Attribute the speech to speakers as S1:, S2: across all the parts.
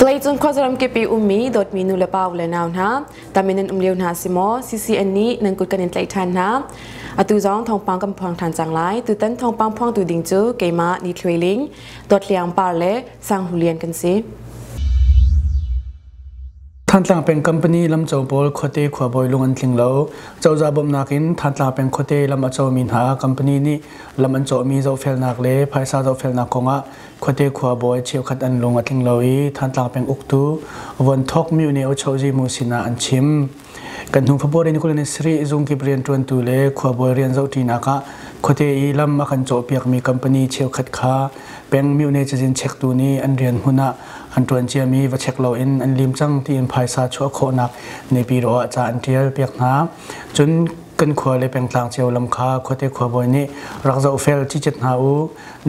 S1: Vawleicung khuazaram kip i ummi dawtmi nu le pa u le nau hna, tamin nan um lio hna si maw? CCN nih nan kut kan in tlaih ṭhan hna. Atu zong thawngpang kan phuang ṭhan cang lai. Tutan thawngpang phuangtu ding cu keimah Ni Thluai Ling, Dawt Liang Par le Sang Hu Lian kan si.
S2: Thantlang peng company lamco pawl khuate khuabawi lung an tling lo. Cozah bawmhnak in Thantlang peng khuate lam a comi hna company nih lam an cawhmi zohfelnak le phaisa zohfelnak kongah khuate khuabawi cheukhat an lung a tling lo i Thantlang peng uktu Vuanthok Myone Ochozi mu sinah an chim. Kan hnu February ni 27 zungkip rianṭuantu le khuabawi rian zohṭinak ah khuate i lam a kan cawhpiakmi company cheukhat kha peng myone cazin chektu nih an rian hmun ah an ṭuan ciami va check loin an lim cang tiin phaisa chuah khawhnak Naypyidaw ah ca an ṭial piak hna. Cun kan khua le pengtlang cio lam kha khuate khuabawi nih rak zohfel cicet hna u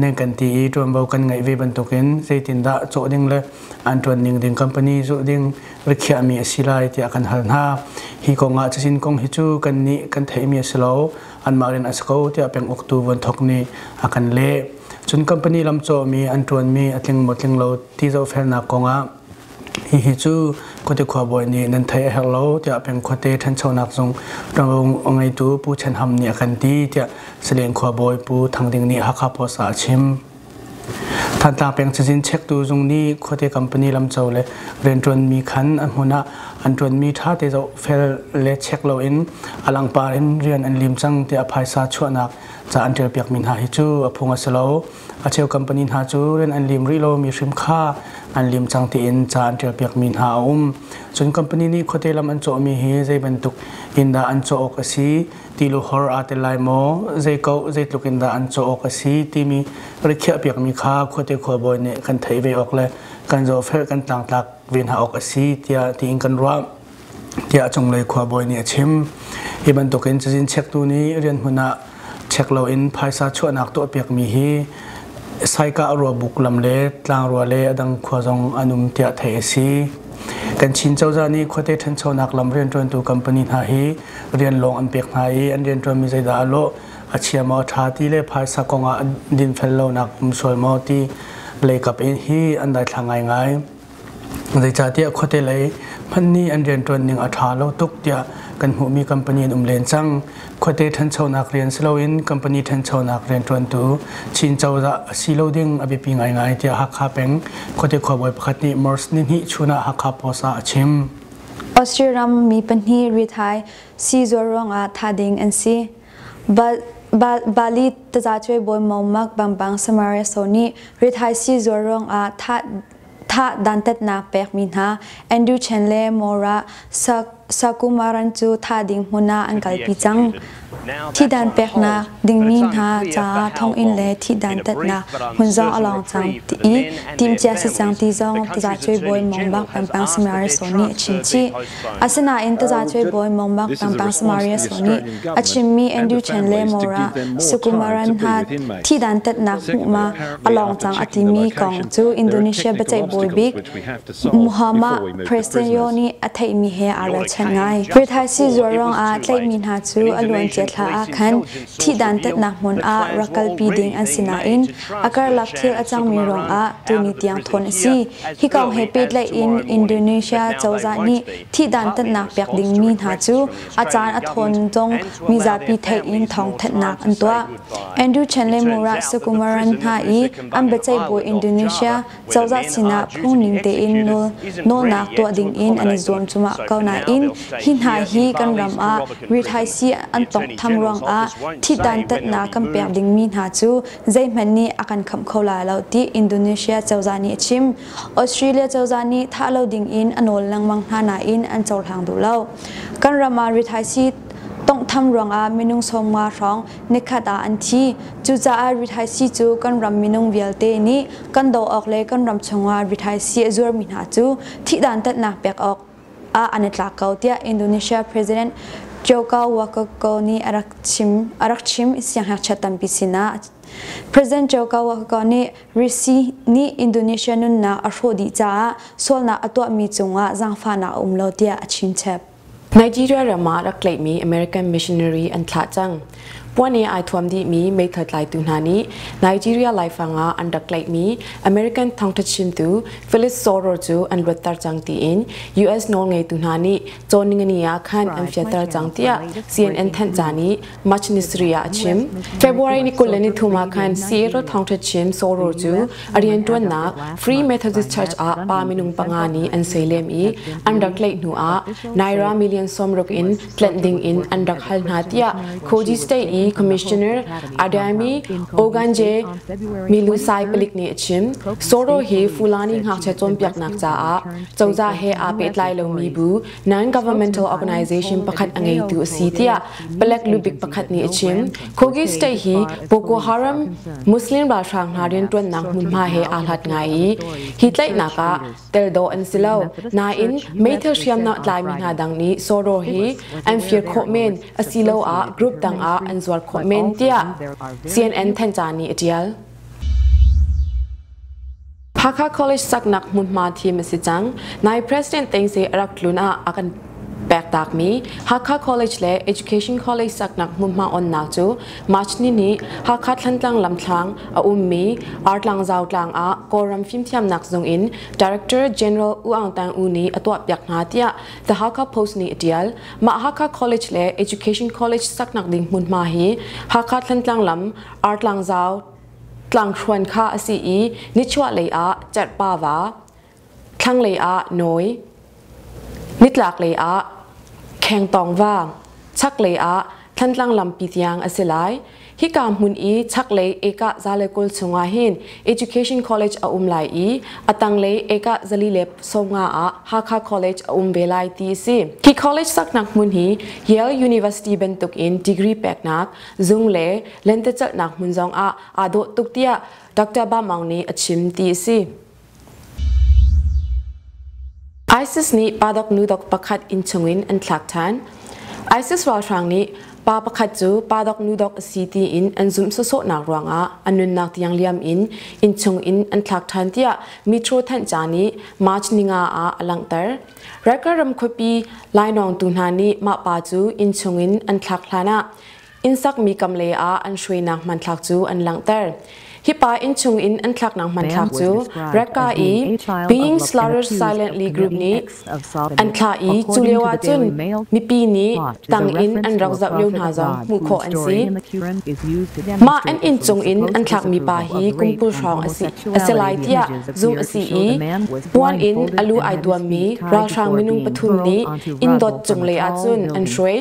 S2: nan kan ti i ṭuanvo kan ngeih ve bantukin zeitindah cawh ding le an ṭuan ning ding company zulh ding rikhiahmi a si lai tiah kan hal hna. Hi kong ah cazin kong hi cu kannih kan theihmi a si lo, anmah rian a si ko tiah peng uktu vuanthok nih a kan leh. Cun company lam cawhmi an ṭuanmi a tling maw tling lo ti zohfelnak kong ah hihi cu khuate khuabawi nih nan theih a herh lo tiah peng khuate ṭhanchonak zung ṭuanvo ngeitu Pu Chen Ham nih a kan ti tiah Salen khuabawi Pu Thang Ding nih Hakha Post ah a chim. Thantlang peng cazin chektu zung nih khuate company lamco le rianṭuanmi khan a hmun ah an ṭuanmi ṭha te zohfel le check loin a langpar in rian an lim cang tiah phaisa chuahnak ca an ṭialpiakmi hna hi cu a phung a si lo. A cheu company hna cu rian an lim rih lomi hrim kha an lim cang tiin ca an ṭialpiakmi hna a um. Cun company nih khuate lam an cawhmi hi zei bantuk in dah an cawh awk a si, tilu hor aa tel lai maw, zei ko zeitluk in dah an cawh awk a si timi rikhiahpiakmi kha khuate khuabawi nih kan theih ve awk le kan zohfel kan tlangtlak ve hna awk a si tiah tiin kan ruah tiah cunglei khuabawi nih a chim. Hi bantukin cazin chektu nih rian hmun ah check loin phaisa chuahnak tuahpiakmi hi Saikah ruabuk lam le tlangrua le a dang khua zong an um tiah theih a si. Kan Chin cozah nih khuate ṭhanchonak lam rianṭuantu company hna hi rian lawng an pek hna i an rianṭuanmi zeidah a lawh, a chia maw a ṭha ti le phaisa kongah dinfel lonak um sual maw ti leikap in hi an daithlang ngaingai. Zeicahtiah khuate lei hmanh nih an rianṭuan ning a ṭha lo tuk tiah kan hmuhmi company an um len cang. Khuate ṭhanchonak rian si loin company ṭhanchonak rianṭuantu Chin cozah a si lo ding a biapi ngaingai tiah Hakha peng khuate khuabawi pakhat nih March nihnih chun ah Hakha Post ah a chim.
S3: Austria ram mi pahnih rithai sii zuar ruangah thah ding an si. Bali tazacuai bawi Momak Bambang Samareso nih rithai sii zuar ruangah thah thah dantatnak pekmi hna Andrew Chen le Mora Sakumaran cu thah ding hmun ah an kalpi cang. Thihdan peknak dingmi hna caah thonginn le thihdan tatnak hmun zong a lawng cang i timhcia si cang ti zong tazacuai bawi Mongbak Pampang Samariso nih a chim chih. Asinain tazacuai bawi Mongbak Pampang Samariso nih a chimmi Andrew Chen le Mora Sukumaran hna thihdan tatnak hmuhma a lawng cang a timi kong cu Indonesia biaceih bawi bik Muhammad Prasetyo nih a theihmi he aa ralchanh ngai. Rithai sii-zuar ruangah tlaihmi hna cu a luancia thla ah khan thihdan tatnak hmun ah rak kalpi ding an si nain a karlak thil a cangmi ruangah tuni tiang thawn a si. Hi kong he pehtlaih in Indonesia cozah nih thihdan tatnak pek dingmi hna cu a caan a thawn zong mizapi theih in thawngthanhnak an tuah. Andrew Chen le Murah Sukumaran hna i an biaceih bawi Indonesia cozah sinah phungning tein nawlnak tuah dingin an i zuam cuahmah ko nain hi hna hi kan ram ah rithaisii an tawnghtham ruangah thihdan tatnak kan pek dingmi hna cu zeihmanh nih a kan khamh kho lai lo ti Indonesia cozah nih a chim. Australia cozah nih thah lo dingin a nawl lengmang hna nain an cohlang duh lo. Kan ram ah rithaisii tawnghtham ruangah minung 50 hrawng nikhat ah an thi. Cucaah rithaisii cu kan ram minung vialte nih kan doh awk le kan ram chungah rithaisii a zuarmi hna cu thihdan tatnak pek awk ah an i tlak ko tiah Indonesia President Joko Widodo nih a rak chim a rak chim siangngakchia tampi sinah President Joko Widodo nih Risi nih Indonesia nunnak a hrawh dih caah sualnak a tuahmi cungah zaangfahnak a um lo tiah a chim chap.
S1: Nigeria ram ah rak tlaihmi American missionary an thlah cang. Puan i ai thuam dihmi meithal tlaitu hna nih Nigeria laifang ah an rak tlaihmi American thawngtha chimtu Phyllis Soror cu an luatter cang tiin US nawlngeitu hna nih cawn ningani ah khan an fianter cang tiah CNN thanhca nih March ni sarih ah a chim. February ni 23 ah khan Seattle thawngtha chim Soror cu a rianṭuannak Free Methodist Church ah pa minung panga nih an soilem i an rak tlaih hnu ah naira million 60 in tlanh ding in an rak hal hna tiah Kogi State i Commissioner Adami Oganje Milusai palik nih a chim. Soro hi Fulani ngakchia cawnpiaknak caah cozah he aa pehtlai lomi bu non-governmental organization pakhat a ngeitu a si tiah palek lubik pakhat nih a chim. Kogi State hi Boko Haram Muslim ralhrang hna rianṭuannak hmunhma he aa hlat ngai i hi tlaihnak ah tel dawh an si lo. Nain meithal hriamnam tlaimi hna dang nih Soro hi an fir khawh men asiloah group dang ah an zuar khawh men tiah CNN thanhca nih a ṭial. Hakha College saknak hmunhma thim a si cang. Nai President Thein Sein a rak tlun ah a kan pektakmi Hakha College le Education College saknak hmunhma onnak cu March ni nih Hakha Thlantlang lamthlang a ummi Artlang Zautlang ah Kawlram Fimthiamnak Zung in Director General U Aung Tang U nih a tuahpiak hna tiah The Hakha Post nih a ṭial. Mah Hakha College le Education College saknak ding hmunhma hi Hakha Thlantlang lam Artlang Zau tlangthluan kha a si i nichuahlei ah Cerhpa va, thlanglei ah Nawi, nitlaklei ah Khengtawng va, chaklei ah Thlantlang lampi tiang a si lai. Hika hmun i chaklei ekah 120 chungah hin Education College a um lai i a tanglei ekah 450 ah Hakha College a um ve lai ti a si. Hi college saknak hmun hi Yale University bantuk in degree peknak zung le lentecelhnak hmun zong ah aa dawh tuk tiah Dr. Ba Maung nih a chim ti a si. ISIS nih padok nudok pakhat inn chungin an thlak ṭhan. ISIS ralhrang nih pa pakhat cu padok nudok a si tiin an zumh sawsawhnak ruangah a nunnak tiang liam in inn chungin an thlak ṭhan tiah Metro thanhca nih March ninga ah a langhter. Riker ram khuapi lainawngtu hna nih mah pa cu inn chungin an thlak hlanah inn sakmi kam lei ah an hruainak hmanthlak cu an langhter. Hi pa inn chung in an thlaknak hmanthlak cu Raqqa i Being Slaughtered Silently group nih an thlah i cu lio ah cun mipi nih tang in an rak zoh lio hna zong hmuh khawh an si. Mah an inn cung in an thlakmi pa hi kum 20 hrawng a si a si lai tiah zumh a si i puan in a lu ai tuammi ralhrang minung pathum nih inn dot cunglei ah cun an hruai.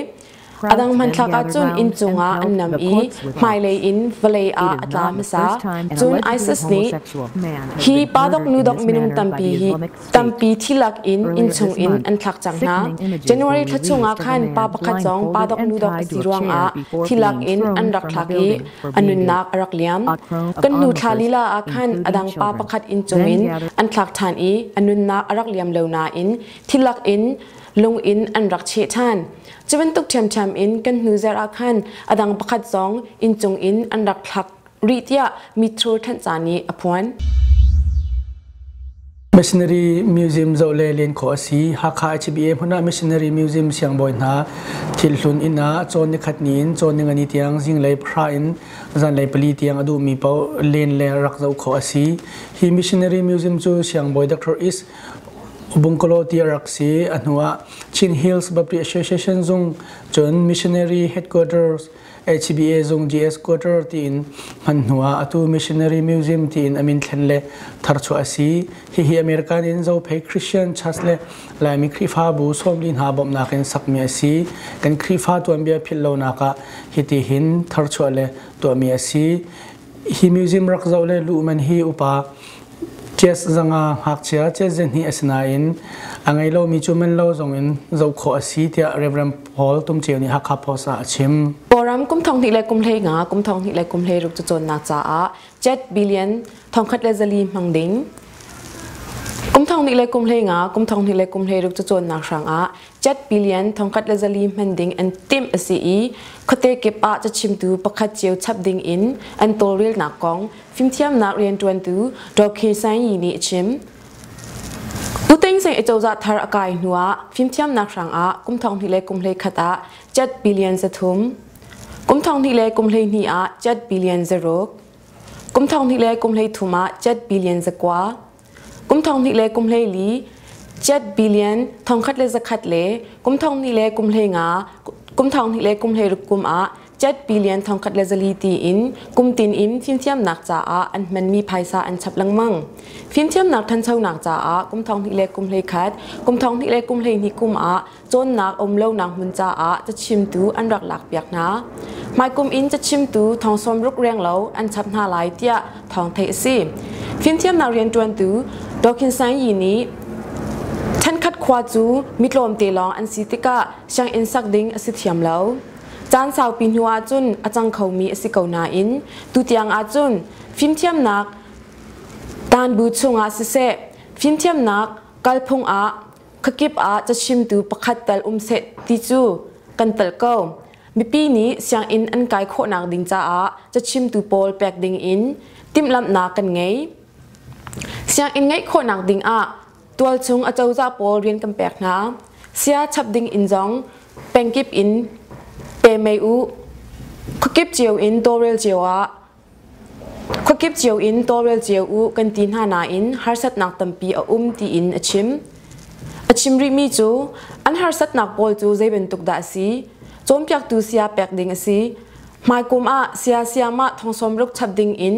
S1: A dang hmanthlak ahcun inn cungah an nam i hmailei in vawlei ah a tla hmasa. Cun ISIS nih hi pa dok nu dok minung tampi hi tampi thilak in inn chung in an thlak cang hna. January thla chungah khan pa pakhat zong pa dok nu dok a si ruangah thilak in an rak thlak i a nunnak a rak liam. Kan hnu thla lila ah khan a dang pa pakhat inn cung in an thlak ṭhan i a nunnak a rak liam lo nain thilak in lung in an rak cheh ṭhan. Cu bantuk ṭhiamṭhiam in kan hnu zarh ah khan a dang pakhat zong inncung in an rak thlak rih tiah Metro thanhca nih a phuan.
S2: Missionary Museum zoh le len khawh a si. Hakha HBA hmun ah Missionary Museum siangbawi hna thilhlun inn ah cawn nikhat ni in cawn ningani tiang zinglei pahra in zanlei pali tiang a duhmi paoh len le rak zoh khawh a si. Hi Missionary Museum cu siangbawi Dr. East Bungkalaw ti a rak si. A hnuah Chin Hills Baptist Association zung cun Missionary Headquarters HBA zung GS Quarter tiin hman hnuah atu Missionary Museum tiin a min thlen le tharchuah a si. Hihi American in Zophei Christian Church le Laimi Khrihfabu sawmli hna bawmhnak in sakmi a si. Kan Khrihfa tuanbia philh lonak ah hiti hin tharchuah le tuahmi a si. Hi museum rak zoh le luh man hi upa Chess 500 ngakchia chess 200 a si nain a ngei lomi cu man lo zong in zoh khawh a si tiah Reverend Paul Tum Ceu nih Hakha Post ah a chim.
S1: Kawlram kum 2025 kum 2026 cacawnnak caah jet billion 1,400 hmang ding. Kum 2025 kum 2026 cacawnnak hrangah jet billion 1,400 hman ding an timh a si i khuate kip ah cachimtu pakhat cio chap ding in an tawlrelnak kong fimthiamnak rianṭuantu Dr. San Yi nih a chim. U Thein Sein acozah thar a kai hnuah fimthiamnak hrangah kum 2021 ah jet billion 300. Kum 2000 le kum 12 ah chat billion zaruk. Kum 2000 le kum 13 ah chat billion zakua. Kum 2000 le kum 14 chat billion 1,100 le zakhat le kum 2000 le kum 15 kum 2000 le kum 16 kum ah chat billion 1,100 le zali ti in kum tin in fimthiamnak caah an hmanmi phaisa an chap lengmang. Fimthiamnak thanchonak caah kum 2000 le kum 11 kum 2000 le kum 12 kum ah cawnnak um lonak hmun caah cachimtu an rak lak piak hna. Hmaikum in cachimtu thong 60 reng lo an chap hna lai tiah thawng theih a si. Fimthiamnak rianṭuantu Dawkhin Sang Yi nih ṭhenkhat khua cu mitlawm te lawng an si tikah sianginn sak ding a si thiam lo. Caan saupi hnu ahcun a cang khomi a si ko nain tutiang ahcun fimthiamnak tanbu chungah siseh fimthiamnak kalphung ah khuakip ah cachimtu pakhat tal um seh ti cu kan tal ko. Mipi nih sianginn an kai khawhnak ding caah cachimtu pawl pek ding in timhlamhnak kan ngei. Sianginn ngeih khawhnak ding ah tualchung acozah pawl rian kan pek hna. Sia chap ding in zong pengkip in pe mei u. Khuakip cio in tawlrel cio ah khuakip cio in tawlrel cio u kan ti hna nain harsatnak tampi a um tiin a chim. A chim rihmi cu an harsatnak pawl cu zei bantuk dah a si? Cawnpiaktu sia pek ding a si. Hmaikum ah sia siamah thong 60 chap ding in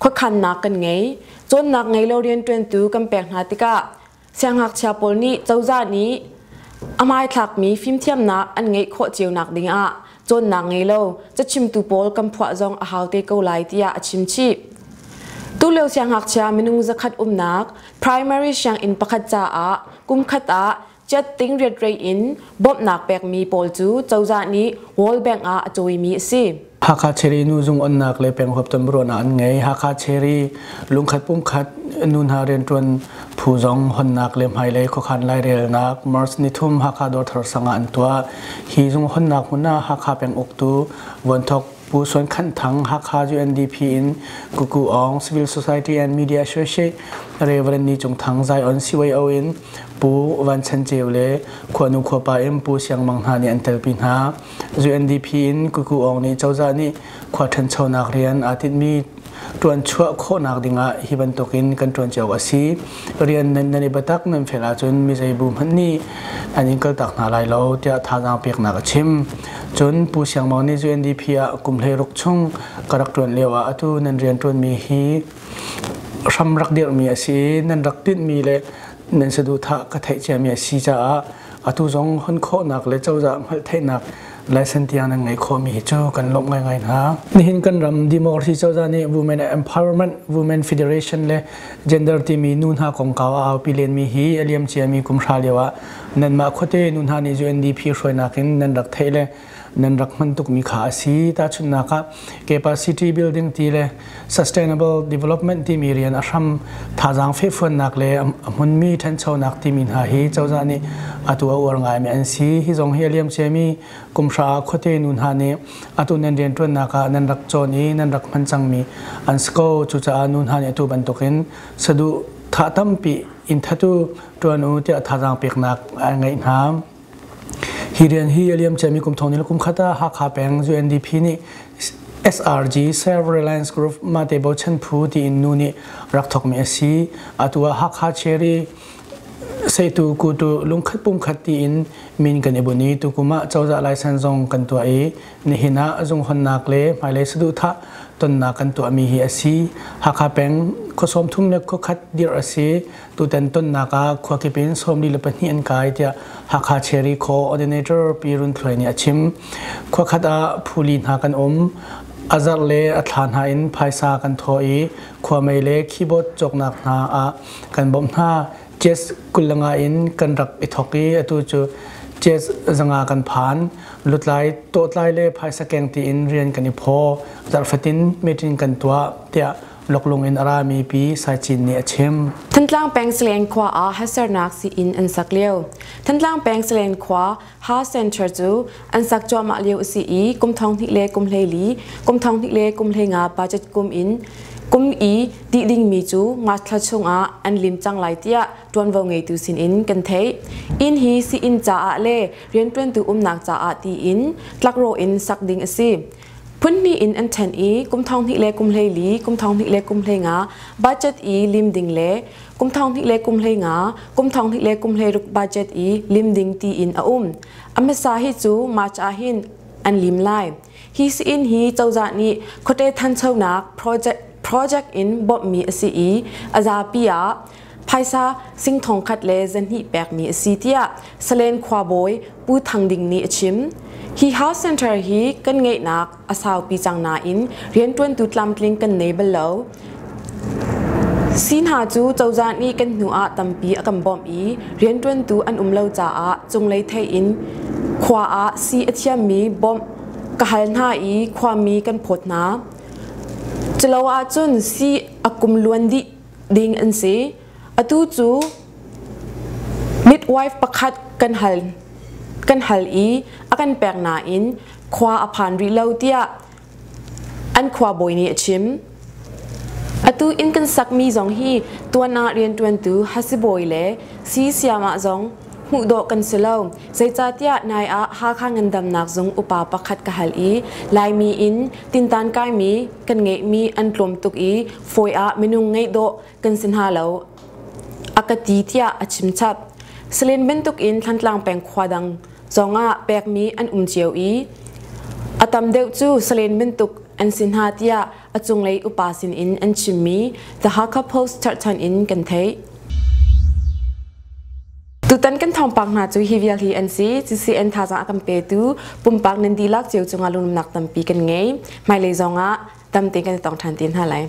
S1: khuakhannak kan ngei. Cawnnak ngei lo rianṭuantu kan pek hna tikah siangngakchia pawl nih cozah nih a hmaithlakmi fimthiamnak an ngeih khawh cio nak dingah cawnnak ngei lo cachimtu pawl kan phuah zong a hau te ko lai tiah a chim chih. Tulio siangngakchia minung 100 umnak primary sianginn pakhat caah kum khat ah chat ting riat rei in bawmhnak pekmi pawl cu cozah nih World Bank ah a cawimi a si.
S2: Hakha Cherry nu zung onnak le peng huap tonbiaruahnak an ngei. Hakha Cherry lungkhat pumkhat nu hna rianṭuan phu zong honnak le hmailei khuakhan lairelnak March 3 Hakha Dawrthar sang ah an tuah. Hi zung honnak hmun ah Hakha peng uktu Vuanthok Pu Suan Khan Thang, Hakha UNDP in Kuku Aung, Civil Society and Media Associate Reverend Ni Cung Thang, Zion CYO in Pu Van Chan Ceu le Khuanu Khuapa in Pu Siang Mang hna nih an telpi hna. UNDP in Kuku Aung nih cozah nih khua ṭhanchonak rian aa tinhmi ṭuanchuah khawhnak dingah hi bantukin kan ṭuan cio a si. Rian nan i biatak nan fel ahcun mi zeibu hmanh nih an in kaltak hna lai lo tiah thazaang peknak a chim. Cun Pu Siang Mang nih UNDP ah kum 16 chung ka rak ṭuan lio ah atu nan rian ṭuanmi hi hram rak dirhmi a si i nan rak tinhmi le nan saduhthah ka theih ciami a si caah atu zong hon khawhnak le cozah hngalhtheihnak license tiang nan ngeih khawhmi hi cu kan lawmh ngaingai hna. Nihin kan ram democracy cozah nih Women Empowerment, Women Federation le Gender timi nu hna kongkau a aupi lenmi hi a liam ciami kum hra lio ah nanmah khuate nu hna nih UNDP hruainak in nan rak theih le nan rak hman tukmi kha a si. Tahchunhnak ah capacity building ti le sustainable development timi rian a hram thazaang fehfuannak le a hmunmi ṭhanchonak timi hna hi cozah nih atu a uar ngaimi an si. Hi zong hi a liam ciami kum hra ah khuate nu hna nih atu nan rianṭuannak ah nan rak cawn i nan rak hman cangmi an si ko. Cucaah nu hna nih atu bantukin saduh thah tampi in thatu ṭuan u tiah thazaang peknak an ngeih hna. Hi rian hi a liam ciami kum thong ni le kum khat ah Hakha peng UNDP nih SRG Self Reliance Group mate bochan phu tiin nu nih rak thawkmi a si. Atu ah Hakha Cherry seitu kutu lungkhat pumkhat tiin min kan i bunh i tukum ah cozah license zong kan tuah i nihin ah zunghonnak le hmailei saduhthah tonnak kan tuahmi hi a si. Hakha peng khua 33 le khua khat dirh a si. Tutan tonnak ah khuakip in 42 an kai tiah Hakha Cherry Coordinator Pi Run Thluai nih a chim. Khuakhat ah phuli hna kan um. A zarh le a thla hna in phaisa kan thawh i khuamei le keyboard cawknak hna ah kan bawmh hna. Jazz 25 in kan rak i thawk i atu cu jazz 500 kan phan. Lutlai, tawtlai le phaisa keng tiin rian kan i phaw. Zarh fatin meeting kan tuah tiah loklung in a rami Pi Sai Cin nih a chim.
S1: Thantlang peng Salen khua ah hasernak sii-inn an sak lio. Thantlang peng Salen khua Ha Center cu an sak cuahmah lio a si i kum 2000 le kum 14, kum 2000 le kum 15 budget kum in kum i dih dingmi cu March thla chungah an lim cang lai tiah ṭuanvo ngeitu sinin kan theih. Inn hi sii-inn caah le rianṭuantu umnak caah tiin tlakrawh in sak ding a si. Phunhnih in an ṭhen i kum 2000 le kum 14, kum 2000 le kum 15 budget i lim ding le kum 2000 le kum 15, kum 2000 le kum 16 budget i lim ding tiin a um. A hmasa hi cu March ah hin an lim lai. Hi siin hi cozah nih khuate thanchonak project in bawmhmi a si i a zapi ah phaisa sing thong khat le zahnih pekmi a si tiah Salen khuabawi Pu Thang Ding nih a chim. Hi House Center hi kan ngeihnak a saupi cang nain rianṭuantu tlamtling kan nei bal lo. Si hna cu cozah nih kan hnu ah tampi a kan bawmh i rianṭuantu an um lo caah cunglei thei in khua ah si a thiammi bawmh ka hal hna i khuami kan phawt hna. Culo ahcun si a kum luan dih ding an si. Atu cu midwife pakhat kan hal kan hal i a kan pek nain khua a phan rih lo tiah an khuabawi nih a chim. Atu inn kan sakmi zong hi tuan ah rianṭuantu hasibawi le siisiam ah zong hmuh dawh kan si lo. Zeicahtiah nai ah Hakha ngandamnak zung upa pakhat ka hal i Laimi in tintan kaimi kan ngeihmi an tlawm tuk i fawi ah minung ngeih dawh kan si hna lo a ka ti tiah a chim chap. Salen bantuk in Thantlang peng khua dang zongah pekmi an um cio i a tam deuh cu salen bantuk an si hna tiah a cunglei upa sinin an chimmi The Hakha Post charhchan in kan theih. Tutan kan thawngpang hna cu hi vial hi an si. CCN thazaang a kan petu pumpak nan dihlak cio cungah lunglawmhnak tampi kan ngei. Hmailei zongah tam tein kan i tong ṭhan te hna lai.